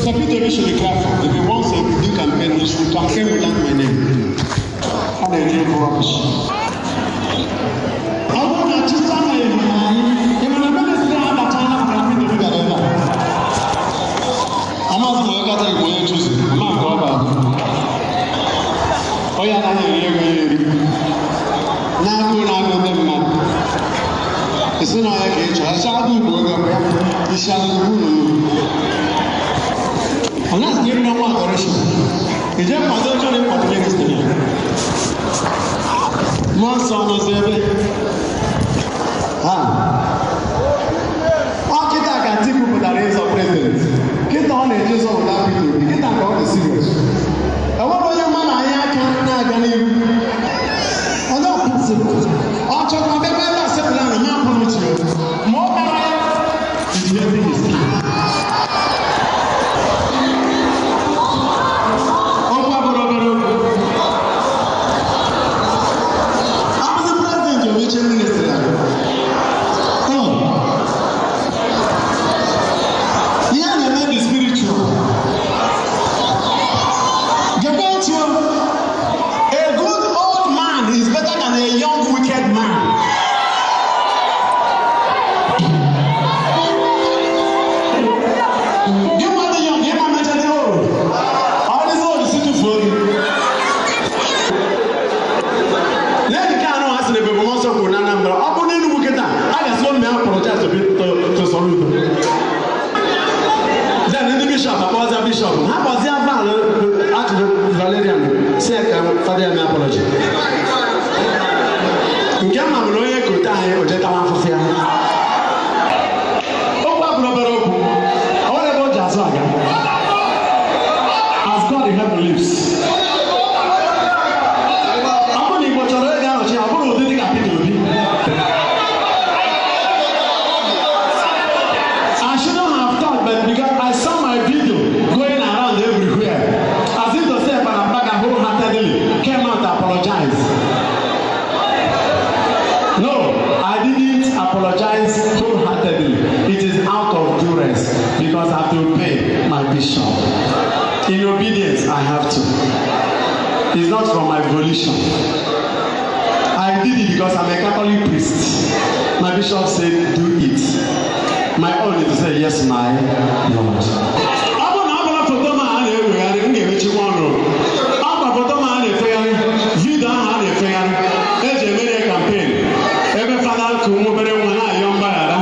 So Peter Obi should be careful. If he wants to do campaign, he should campaign without my name. Ọ na-eri ego rubbish. Ọ bụrụ na Chisa na-ehi anyị, ị ma na ministry a batala maka Peter Obi gara ebe a. Amaghị m onye Katọlik ma onye Chuzi, ama nke ọ ga-abụ. Onye anaghị eri ego ya eri. Na-agụ na-agụ ndị mmadụ. Esi na onye ka ị chọrọ, esi agụ Igbo oge ya, isi agụ unu. Unless give no more adoration. Ije kwado chọrọ ịkwado ministry ya. Mmụọ nsọ nọzi ebe. Ha. Ọ kịta ka Atiku pụtara ịzọ president. Kịta ọ na-eje zọ ụda Peter Obi. Kịta ka ọ dị serious. Enwere onye mma na anyị aka na-aga n'ihu. Ọ dị possible. Ọ chọkwa bịakwa ebe a sepụla na ya apụrụ chi o. Ma ọ bara ya, is getting his skin. Okwu abụrụ obere okwu. Abụzi president omeche ministry a. Oh. Ihe a na-eme dị spiritual. Gekwe ntị o. A good old man is better than a young wicked man. Gị nwa dị young, ị ma mecha dị old. Ọ dịzị old si tụfuo gị. Lee nke anụ a sị na ebube mmụọ nsọ kwuru na Anambra, ọ bụrụ na Enugu kịta, a ga-asị o mee apologize to Soludo. Then ndị bishọp akpọzia bishọp ha kpọzia Val atụrụ Valerian si ya ka fada ya mee apology. Nke mma bụ na onye kote anyị o jetawa afụfụ ya. Okwu abụrụ obere okwu, ọ nwere ebe o ji azụ aga. As God in heaven lives. Ọ bụrụ na Igbo chọrọ ịga anọchi ya, ọ bụrụ ụdị dịka Peter Obi. I shouldn't have thought, but because I saw my video going around everywhere, as if to say Father Mbaka wholeheartedly came out to apologize. No, I didn't apologize wholeheartedly. It is out of duress because I have to obey my bishop. In obedience, I have to. It's not from my volition. I did it because I'm a Catholic priest. My bishop said, do it. My own is to say, yes, my Lord. Ọ bụrụ na ọ bụla foto m a na-ewegharị, m ga-emechikwa ọnụ. Ọ kwa foto m a na-efegharị, video ahụ a na-efegharị, eji emere campaign, ebe fada ku nwa obere nwa na-ayọ mgbaghara.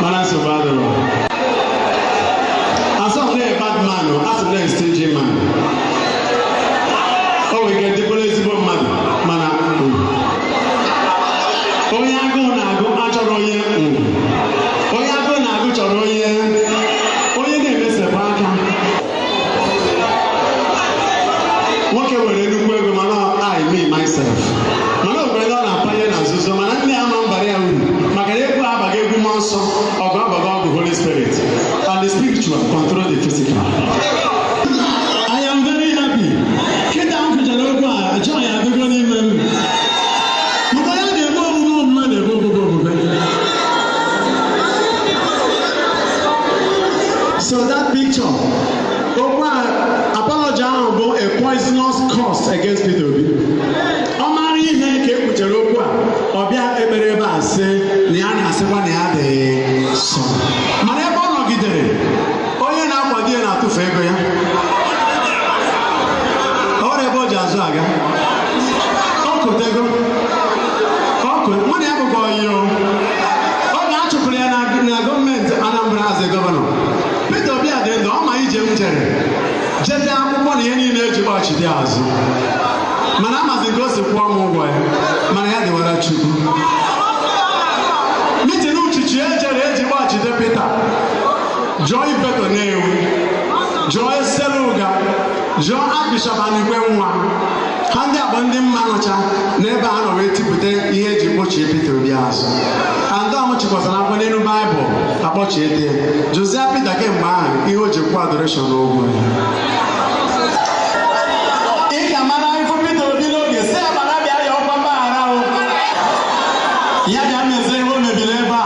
Mana nsogbu adịrọ. Asọ m na bad man o, asị m na stingy man. O nwere ike dịkwara ezigbo mmadụ, mana onye agụụ na-agụ achọrọ onye onye agụụ na-agụ chọrọ onye onye na-emesapụ aka. Nwoke nwere nnukwu ego mana I me myself. Mana o nwere ndị ọ na-apanye na nzuzo, mana ndị ama mbara ya uru maka na egwu abaghị egwu mmụọ nsọ, ọgụ abaghị ọgụ Holy Spirit, and the spiritual control the physical. I am very happy. Kịta m kwuchara okwu a, joy adịgo n'ime m. Maka ya na-eme omume omume na-eme omume omume. So that picture, okwu a apology ahụ bụ a poisonous curse against Peter Obi. Ọ mara ihe ka e kwuchara okwu a, ọ bịa ekpere ebe a sị na ya na-asịkwa na ya dị sọ. Mana ebe ọ nọgidere, onye na-akwado ya na-atụfu ego ya. Ọ nwere ebe o ji azụ aga. Ọ kotego. Mụ na ya bụkwa oyi o. Oge a chụpụrụ ya na gọọmenti Anambra as a gọvanọ. Peter Obi a dị ndụ, ọ ma ije m jere. Jete akwụkwọ na ihe niile eji gbachide azụ. Mana amazi nke o si kwụọ m ụgwọ ya. Mana ya dịwara Chukwu. Mitin uchichi ejere eji gbachide Peter. Jụọ Ibeto Nnewi. Jụọ Eseluga. Jụọ Archbishop Anigwe nwa. Ha ndị a bụ ndị mma nọcha n'ebe a nọ wee tipụta ihe eji kpochie Peter Obi azụ. And ọmụ chịkọtara akwụkwọ n'elu Baịbụl akpọchie dị ya. Jụzia Peter kemgbe ahụ ihe o ji kwụọ adoration n'ụgwọ ya. Ị ga-amara ifu Peter Obi n'oge si ya gbara bịa ya ọkwa mgbaghara o. Ya bịa mezie ihe o mebiri ebe a.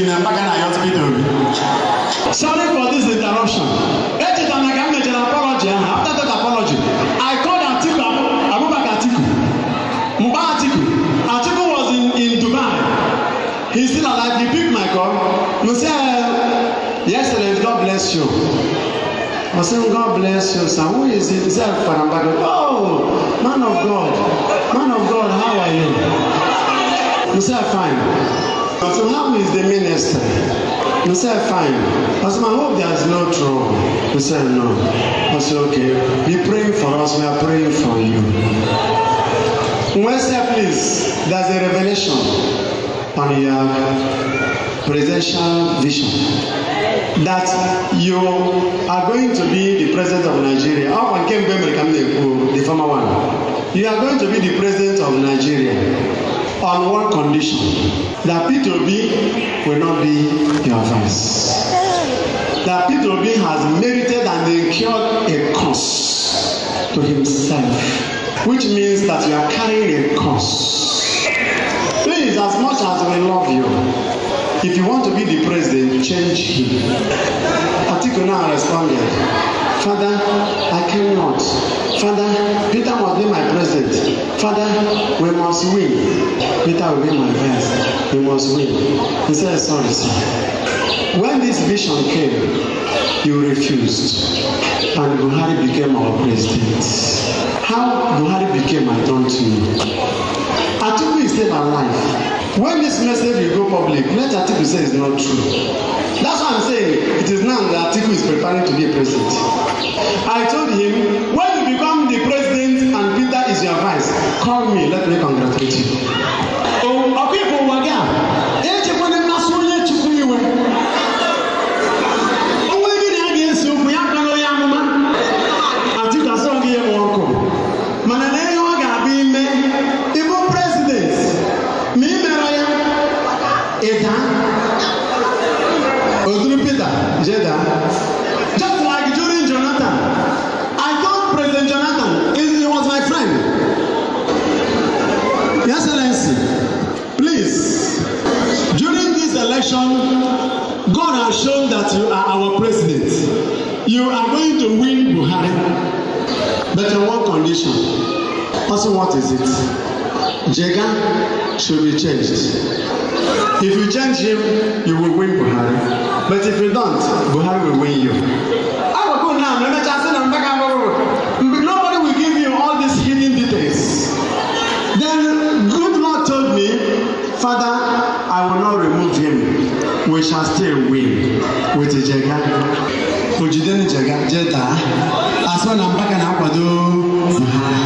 gị na Mbaka na-ayọzi Peter Obi. Sorry for this interruption. Echetara na ka m mechara apology ahụ. After that apology, I called Atiku Abubakar Atiku. Mgbe Atiku, Atiku was in Dubai. He's still alive. He picked my call. He said, "Yesterday, God bless you." I said, "God bless you, sir. Who is it?" He said, "Father Mbaka." "Oh, man of God. Man of God, how are you?" He said, "Fine." I said, "How is the minister?" He said, "Fine." I said, "I hope there is no trouble." He said, "No." I said, "Okay. Be praying for us. We are praying for you." When said, "Please, there's a revelation on your presidential vision that you are going to be the president of Nigeria." Ọ nke mgbe mere ka m na-ekwu, the former one. "You are going to be the president of Nigeria on one condition, that Peter Obi will not be your vice. That Peter Obi has merited and incurred a curse to himself, which means that you are carrying a curse. Please, as much as we love you, if you want to be the president, change him." Atiku now responded, "Father, I cannot. Father, Peter must be my president. Father, we must win. Peter will be my vice. We must win." He said, "Sorry, sir. When this vision came, you refused. And Buhari became our president. How Buhari became, I don't know." Atiku is still alive. When this message will go public, let Atiku say it's not true. That's why I'm saying it is now that Atiku is preparing to be a president. I told him, "When you become the president and Peter is your vice, call me, let me congratulate you." Ọkụ ifo ụwa gị a, echekwana mmasị onye Chukwu iwe. Onwe gị na ya ga-ese okwu ya kpara onye amụma. Atiku asọrọ gị ịkpọ ọkụ. Mana na ihe ọ ga-abụ ime, ịbụ president, ma ị mere ya, ịda. Oduru Peter jeda. Just like during Jonathan, I told President Jonathan, he was my friend. "Your Excellency, please, during this election, God has shown that you are our president. You are going to win Buhari. But on one condition." Also, "What is it?" "Jega should be changed. If you change him, you will win Buhari. But if you don't, Buhari will win you." I will go now. Nobody will give you all these hidden details. Then good Lord told me, "Father, I will not remove him. We shall still win with Jega." Ojideni Jega, Jeda. Asọ na Mbaka na-akwado Buhari.